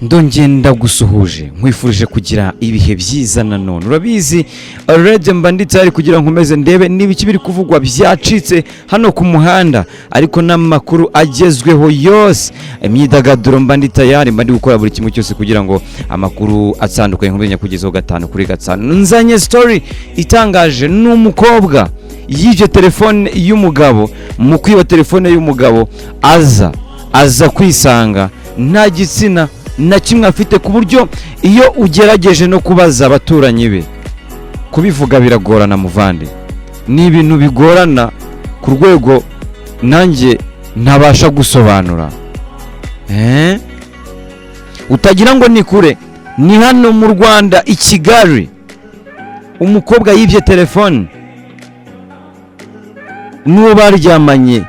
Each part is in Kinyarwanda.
Ndongeye ndagusuhuje, nkwifurije kugira ibihe byiza. Nanone urabizi, already mba ndi tayari kugira ngo nkomeze ndebe niba iki biri kuvugwa byacitse hano ku muhanda, ariko n'amakuru agezweho yose, imyidagaduro, mba ndi tayari, mba ndi gukora buri kimwe cyose kugira ngo amakuru atandukanye nkomeze nyakugezeho gatanu kuri gatanu. Nzanye story itangaje: ni umukobwa yibye telefone y'umugabo. Mu kwiba telefone y'umugabo aza kwisanga nta gitsina na kimwe afite, ku buryo iyo ugerageje no kubaza abaturanyi be, kubivuga biragorana. Muvandi, ni ibintu bigorana ku rwego nanjye ntabasha gusobanura. Utagira ngo ni kure, ni hano mu Rwanda, i Kigali. Umukobwa yibye telefone n'uwo baryamanye,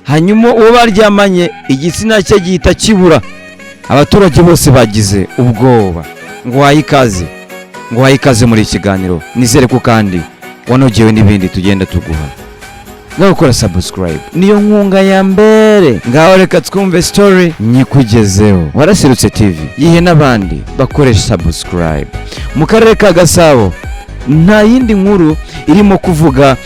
hanyuma uwo baryamanye igitsina cye gihita kibura. Abaturage bose bagize ubwoba. Ngo wahe ikaze, ngo wahe ikaze muri iki kiganiro. Nizere ko kandi wanogewe n'ibindi tugenda tuguha. Ngaho gukora subscribe niyo nkunga ya mbere. Ngaho reka twumve story nyikugezeho. Waraserutse TV, yihe n'abandi bakoresha subscribe. Mu karere ka Gasabo nta yindi nkuru irimo kuvuga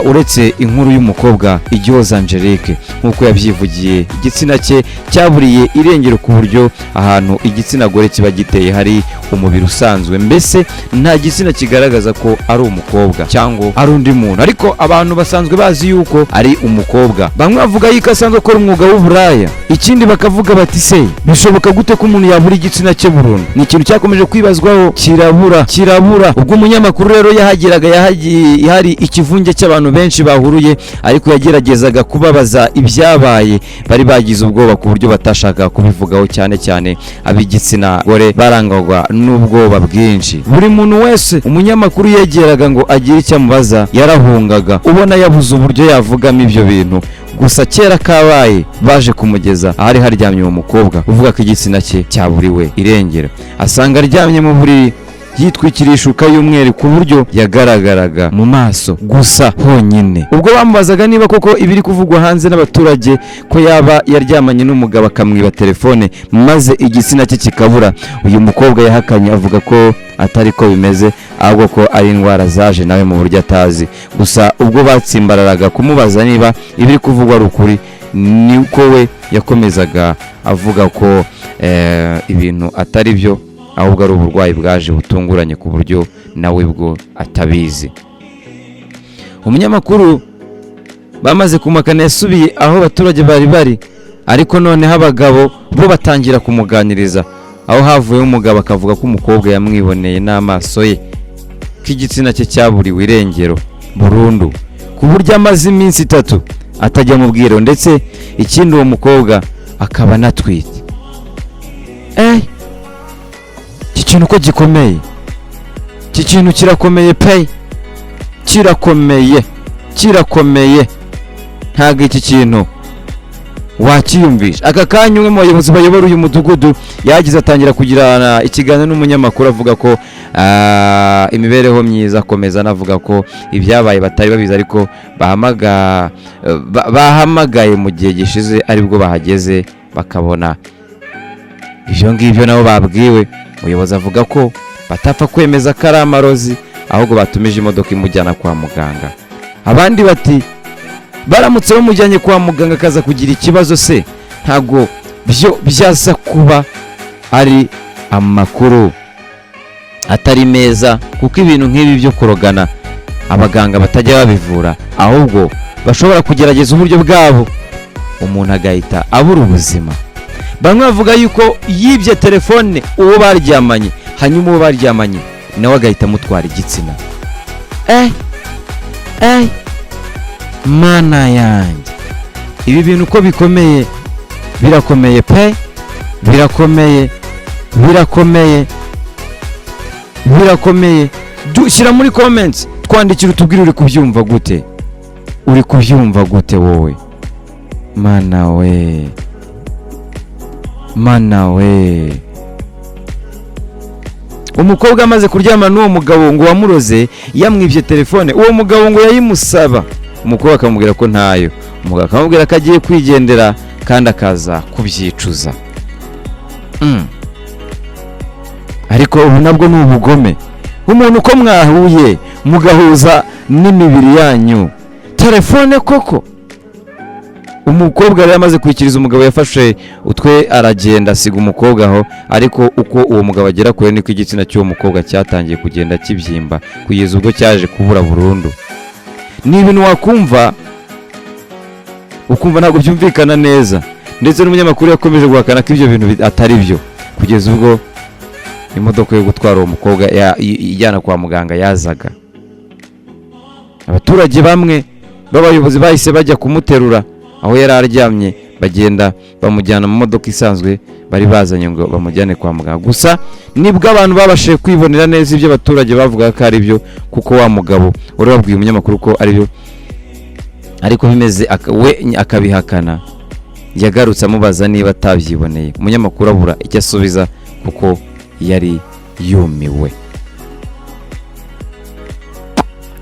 uretse inkuru y'umukobwa Igihoza Angelique. Nk'uko yabyivugiye, igitsina cye cyaburiye irengero, ku buryo ahantu igitsina gore kiba giteye hari umubiri usanzwe, mbese nta gitsina kigaragaza ko ari umukobwa cyangwa ari undi muntu, ariko abantu basanzwe bazi yuko ari umukobwa. Bamwe bavuga yuko asanzwe akora umwuga w'uburaya, ikindi bakavuga bati: "Se bishoboka gute ko umuntu yabura igitsina cye burundu?" Ni ikintu cyakomeje kwibazwaho, kirabura, kirabura. Ubwo umunyamakuru rero yahageraga, yahagiye hari ikivunge cy'abantu benshi bahuruye, ariko yageragezaga kubabaza ibyabaye, bari bagize ubwoba ku buryo batashakaga kubivugaho, cyane cyane ab'igitsina gore barangwaga n'ubwoba bwinshi. Buri muntu wese umunyamakuru yegeraga ngo agire icyo amubaza yarahungaga, ubona yabuze uburyo yavugamo ibyo bintu. Gusa kera kabaye baje kumugeza ahari haryamye uwo mukobwa uvuga ko igitsina cye cyaburiwe irengero, asanga aryamye mu buriri yitwikiriye ishuka y'umweru, ku buryo yagaragaraga mu maso gusa honyine. Ubwo bamubazaga niba koko ibiri kuvugwa hanze n'abaturage ko yaba yaryamanye n'umugabo akamwiba telefone maze igitsina cye kikabura, uyu mukobwa yahakanye avuga ko atari ko bimeze, ahubwo ko ari indwara zaje nawe mu buryo atazi. Gusa ubwo batsimbararaga kumubaza niba ibiri kuvugwa ari ukuri, niko we yakomezaga avuga ko ibintu atari byo, ahubwo ari uburwayi bwaje butunguranye ku buryo nawe bwo atabizi. Umunyamakuru bamaze kumakana yasubiye aho abaturage bari bari, ariko noneho abagabo bo batangira kumuganiriza, aho havuyeho umugabo akavuga ko umukobwa yamwiboneye n'amaso ye, ko igitsina cye cyaburiwe irengero burundu, ku buryo amaze iminsi 3 atajya mu bwiherero, ndetse ikindi uwo mukobwa akaba anatwite. Iki kintu ko gikomeye, iki kintu kirakomeye pe, kirakomeye, kirakomeye. Ntabwo iki kintu wakiyumvisha aka kanya. Umwe mu bayobozi bayobora uyu mudugudu yagize atangira kugirana ikiganiro n'umunyamakuru, avuga ko imibereho myiza, akomeza anavuga ko ibyabaye batari babizi, ariko bahamagaye mu gihe gishize aribwo bahageze bakabona ibyo ngibyo nabo babwiwe. Umuyobozi avuga ko batapfa kwemeza ko ari amarozi, ahubwo batumije imodoka imujyana kwa muganga. Abandi bati: "Baramutse bamujyanye kwa muganga akaza kugira ikibazo se, ntabwo byo byaza kuba ari amakuru atari meza?" Kuko ibintu nk'ibi byo kurogana abaganga batajya babivura, ahubwo bashobora kugerageza uburyo bwabo umuntu agahita abura ubuzima. Bamwe bavuga yuko yibye telefone uwo baryamanye, hanyuma uwo baryamanye nawe agahita amutwara igitsina. Mana yanjye, ibi bintu uko bikomeye, birakomeye pe, birakomeye, birakomeye, birakomeye. Shyira muri comments, twandikira utubwire uri kubyumva gute, uri kubyumva gute wowe? Mana we, mana we! Umukobwa amaze kuryama n'uwo mugabo ngo wamuroze yamwibye telefone, uwo mugabo ngo yayimusaba, umukobwa akamubwira ko ntayo, umugabo akamubwira ko agiye kwigendera kandi akaza kubyicuza. Ariko ubu nabwo ni ubugome. Umuntu uko mwahuye mugahuza n'imibiri yanyu, telefone koko? Umukobwa yari amaze kwikiriza umugabo, yafashe utwe aragenda, asiga umukobwa aho. Ariko uko uwo mugabo agera kure, niko igitsina cy'uwo mukobwa cyatangiye kugenda kibyimba, kugeza ubwo cyaje kubura burundu. Ni ibintu wakumva ukumva ntabwo byumvikana neza. Ndetse n'umunyamakuru yakomeje guhakana ko ibyo bintu atari byo, kugeza ubwo imodoka yo gutwara uwo mukobwa ijyana kwa muganga yazaga. Abaturage bamwe b'abayobozi bahise bajya kumuterura aho yari aryamye, bagenda bamujyana mu modoka isanzwe bari bazanye ngo bamujyane kwa muganga. Gusa nibwo abantu babashije kwibonera neza ibyo abaturage bavugaga ko ari byo, kuko wa mugabo wari wabwiye umunyamakuru ko ari byo ariko bimeze, we akabihakana, yagarutse amubaza niba atabyiboneye. Umunyamakuru abura icyo asubiza kuko yari yumiwe.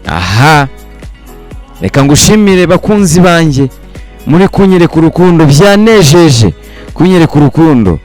Aha reka ngushimire, bakunzi banjye, muri kunyereka urukundo. Byanejeje kunyereka urukundo.